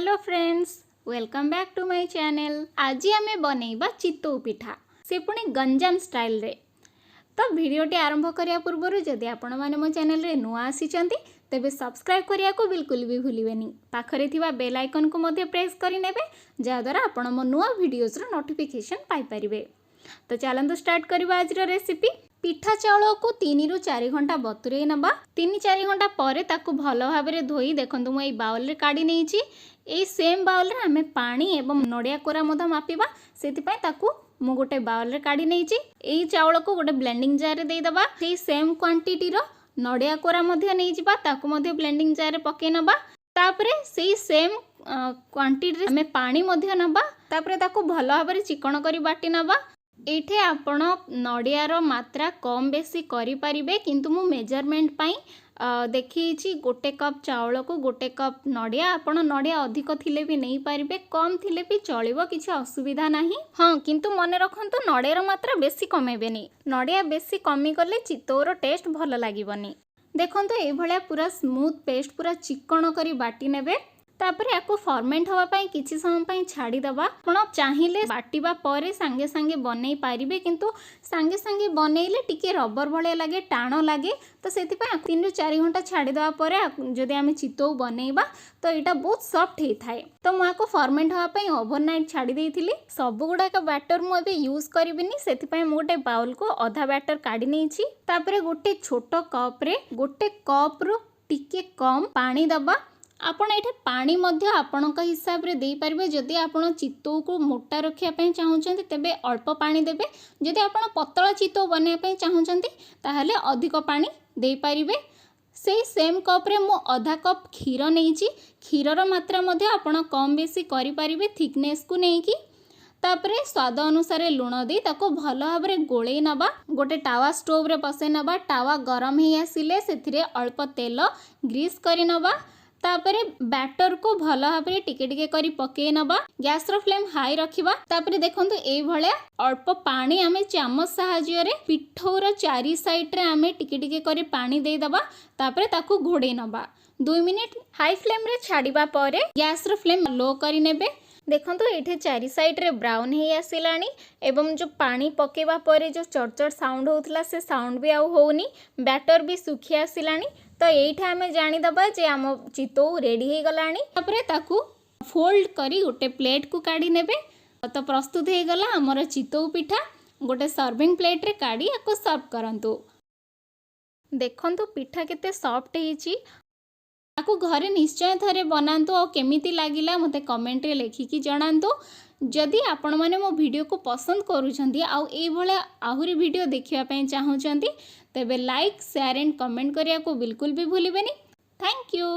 Hello friends, welcome back to my channel. ଆଜି ଆମେ ବନେଇବା ଚିତଉ ପିଠା, ସେ ପୁଣି ଗଞ୍ଜାମ ଷ୍ଟାଇଲରେ। ତ ଭିଡ଼ିଓଟି ଆରମ୍ଭ କରିବା ପୂର୍ବରୁ ଯଦି ଆପଣମାନେ ମୋ ଚ୍ୟାନେଲରେ ନୂଆ ଆସିଛନ୍ତି, ତେବେ ସବସ୍କ୍ରାଇବ୍ କରିବାକୁ ବିଲକୁଲ ବି ଭୁଲିବେନି। ପାଖରେ ଥିବା ବେଲ୍ ଆଇକନ୍କୁ ମଧ୍ୟ ପ୍ରେସ୍ କରିନେବେ, ଯାହାଦ୍ୱାରା ଆପଣ ମୋ ନୂଆ ଭିଡ଼ିଓଜର ନୋଟିଫିକେସନ୍ ପାଇପାରିବେ। ତ ଚାଲନ୍ତୁ ଷ୍ଟାର୍ଟ କରିବା ଆଜିର ରେସିପି। ପିଠା ଚାଉଳକୁ 3ରୁ 4 ଘଣ୍ଟା ବତୁରେଇ ନେବା। 3-4 ଘଣ୍ଟା ପରେ ତାକୁ ଭଲ ଭାବରେ ଧୋଇ ଦେଖନ୍ତୁ, ମୁଁ ଏଇ ବାଉଲରେ କାଢ଼ି ନେଇଛି। ଏଇ ସେମ୍ ବାଉଲରେ ଆମେ ପାଣି ଏବଂ ନଡ଼ିଆ କୋରା ମଧ୍ୟ ମାପିବା, ସେଥିପାଇଁ ତାକୁ ମୁଁ ଗୋଟେ ବାଉଲରେ କାଢ଼ି ନେଇଛି। ଏଇ ଚାଉଳକୁ ଗୋଟେ ବ୍ଲେଣ୍ଡିଂ ଜାର୍ରେ ଦେଇଦେବା। ସେଇ ସେମ୍ କ୍ୱାଣ୍ଟିଟିର ନଡ଼ିଆ କୋରା ମଧ୍ୟ ନେଇଯିବା, ତାକୁ ମଧ୍ୟ ବ୍ଲେଣ୍ଡିଂ ଜାର୍ରେ ପକାଇ ନେବା। ତାପରେ ସେଇ ସେମ୍ କ୍ୱାଣ୍ଟିଟିରେ ଆମେ ପାଣି ମଧ୍ୟ ନେବା। ତାପରେ ତାକୁ ଭଲ ଭାବରେ ଚିକଣ କରି ବାଟି ନେବା। ଏଇଠି ଆପଣ ନଡ଼ିଆର ମାତ୍ରା କମ୍ ବେଶୀ କରିପାରିବେ, କିନ୍ତୁ ମୁଁ ମେଜରମେଣ୍ଟ ପାଇଁ ଦେଖେଇଛି ଗୋଟେ କପ୍ ଚାଉଳକୁ ଗୋଟେ କପ୍ ନଡ଼ିଆ। ଆପଣ ନଡ଼ିଆ ଅଧିକ ଥିଲେ ବି ନେଇପାରିବେ, କମ୍ ଥିଲେ ବି ଚଳିବ, କିଛି ଅସୁବିଧା ନାହିଁ। ହଁ, କିନ୍ତୁ ମନେ ରଖନ୍ତୁ, ନଡ଼ିଆର ମାତ୍ରା ବେଶୀ କମେଇବେନି। ନଡ଼ିଆ ବେଶୀ କମିଗଲେ ଚିତଉର ଟେଷ୍ଟ ଭଲ ଲାଗିବନି। ଦେଖନ୍ତୁ, ଏଇଭଳିଆ ପୁରା ସ୍ମୁଥ୍ ପେଷ୍ଟ, ପୁରା ଚିକଣ କରି ବାଟି ନେବେ। ତାପରେ ୟାକୁ ଫର୍ମେଣ୍ଟ ହେବା ପାଇଁ କିଛି ସମୟ ପାଇଁ ଛାଡ଼ିଦେବା। ଆପଣ ଚାହିଁଲେ ବାଟିବା ପରେ ସାଙ୍ଗେ ସାଙ୍ଗେ ବନେଇ ପାରିବେ, କିନ୍ତୁ ସାଙ୍ଗେ ସାଙ୍ଗେ ବନେଇଲେ ଟିକେ ରବର ଭଳିଆ ଲାଗେ, ଟାଣ ଲାଗେ। ତ ସେଥିପାଇଁ 3ରୁ 4 ଘଣ୍ଟା ଛାଡ଼ିଦେବା ପରେ ଯଦି ଆମେ ଚିତଉ ବନେଇବା, ତ ଏଇଟା ବହୁତ ସଫ୍ଟ ହେଇଥାଏ। ତ ମୁଁ ଆକୁ ଫର୍ମେଣ୍ଟ ହେବା ପାଇଁ ଓଭରନାଇଟ୍ ଛାଡ଼ି ଦେଇଥିଲି। ସବୁଗୁଡ଼ାକ ବ୍ୟାଟର ମୁଁ ଏବେ ୟୁଜ୍ କରିବିନି, ସେଥିପାଇଁ ମୁଁ ଗୋଟେ ବାଉଲକୁ ଅଧା ବ୍ୟାଟର କାଢ଼ି ନେଇଛି। ତାପରେ ଗୋଟେ ଛୋଟ କପ୍ରେ ଗୋଟେ କପ୍ରୁ ଟିକେ କମ୍ ପାଣି ଦେବା। ଆପଣ ଏଇଠି ପାଣି ମଧ୍ୟ ଆପଣଙ୍କ ହିସାବରେ ଦେଇପାରିବେ। ଯଦି ଆପଣ ଚିତଉକୁ ମୋଟା ରଖିବା ପାଇଁ ଚାହୁଁଛନ୍ତି, ତେବେ ଅଳ୍ପ ପାଣି ଦେବେ। ଯଦି ଆପଣ ପତଳା ଚିତଉ ବନେଇବା ପାଇଁ ଚାହୁଁଛନ୍ତି, ତାହେଲେ ଅଧିକ ପାଣି ଦେଇପାରିବେ। ସେଇ ସେମ୍ କପ୍ରେ ମୁଁ ଅଧା କପ୍ କ୍ଷୀର ନେଇଛି। କ୍ଷୀରର ମାତ୍ରା ମଧ୍ୟ ଆପଣ କମ୍ ବେଶୀ କରିପାରିବେ ଥିକନେସ୍କୁ ନେଇକି। ତାପରେ ସ୍ୱାଦ ଅନୁସାରେ ଲୁଣ ଦେଇ ତାକୁ ଭଲ ଭାବରେ ଗୋଳେଇ ନେବା। ଗୋଟେ ତାୱା ଷ୍ଟୋଭରେ ବସେଇ ନେବା। ତାୱା ଗରମ ହେଇ ଆସିଲେ ସେଥିରେ ଅଳ୍ପ ତେଲ ଗ୍ରୀସ୍ କରି ନେବା। ତାପରେ ବ୍ୟାଟରକୁ ଭଲ ଭାବରେ ଟିକେ ଟିକେ କରି ପକେଇ ନେବା। ଗ୍ୟାସର ଫ୍ଲେମ୍ ହାଇ ରଖିବା। ତାପରେ ଦେଖନ୍ତୁ, ଏଇଭଳିଆ ଅଳ୍ପ ପାଣି ଆମେ ଚାମଚ ସାହାଯ୍ୟରେ ପିଠଉର ଚାରି ସାଇଡ଼ରେ ଆମେ ଟିକେ ଟିକେ କରି ପାଣି ଦେଇଦେବା। ତାପରେ ତାକୁ ଘୋଡ଼େଇ ନେବା। 2 ମିନିଟ୍ ହାଇ ଫ୍ଲେମ୍ରେ ଛାଡ଼ିବା ପରେ ଗ୍ୟାସର ଫ୍ଲେମ୍ ଲୋ କରିନେବେ। ଦେଖନ୍ତୁ, ଏଇଠି ଚାରି ସାଇଡ଼ରେ ବ୍ରାଉନ୍ ହେଇ ଆସିଲାଣି ଏବଂ ଯେଉଁ ପାଣି ପକାଇବା ପରେ ଯେଉଁ ଚଡ଼ଚଡ଼ ସାଉଣ୍ଡ ହେଉଥିଲା, ସେ ସାଉଣ୍ଡ ବି ଆଉ ହେଉନି। ବ୍ୟାଟର ବି ଶୁଖି ଆସିଲାଣି। ତ ଏଇଠି ଆମେ ଜାଣିଦେବା ଯେ ଆମ ଚିତଉ ରେଡ଼ି ହେଇଗଲାଣି। ତାପରେ ତାକୁ ଫୋଲ୍ଡ କରି ଗୋଟେ ପ୍ଲେଟ୍କୁ କାଢ଼ି ନେବେ। ତ ପ୍ରସ୍ତୁତ ହେଇଗଲା ଆମର ଚିତଉ ପିଠା। ଗୋଟେ ସର୍ଭିଂ ପ୍ଲେଟ୍ରେ କାଢ଼ି ୟାକୁ ସର୍ଭ କରନ୍ତୁ। ଦେଖନ୍ତୁ, ପିଠା କେତେ ସଫ୍ଟ ହେଇଛି। ତାକୁ ଘରେ ନିଶ୍ଚୟ ଥରେ ବନାନ୍ତୁ ଆଉ କେମିତି ଲାଗିଲା ମୋତେ କମେଣ୍ଟରେ ଲେଖିକି ଜଣାନ୍ତୁ। ଯଦି ଆପଣମାନେ ମୋ ଭିଡ଼ିଓକୁ ପସନ୍ଦ କରୁଛନ୍ତି ଆଉ ଏଇଭଳିଆ ଆହୁରି ଭିଡ଼ିଓ ଦେଖିବା ପାଇଁ ଚାହୁଁଛନ୍ତି, ତେବେ ଲାଇକ୍, ସେୟାର ଆଣ୍ଡ କମେଣ୍ଟ କରିବାକୁ ବିଲକୁଲ ବି ଭୁଲିବେନି। Thank you.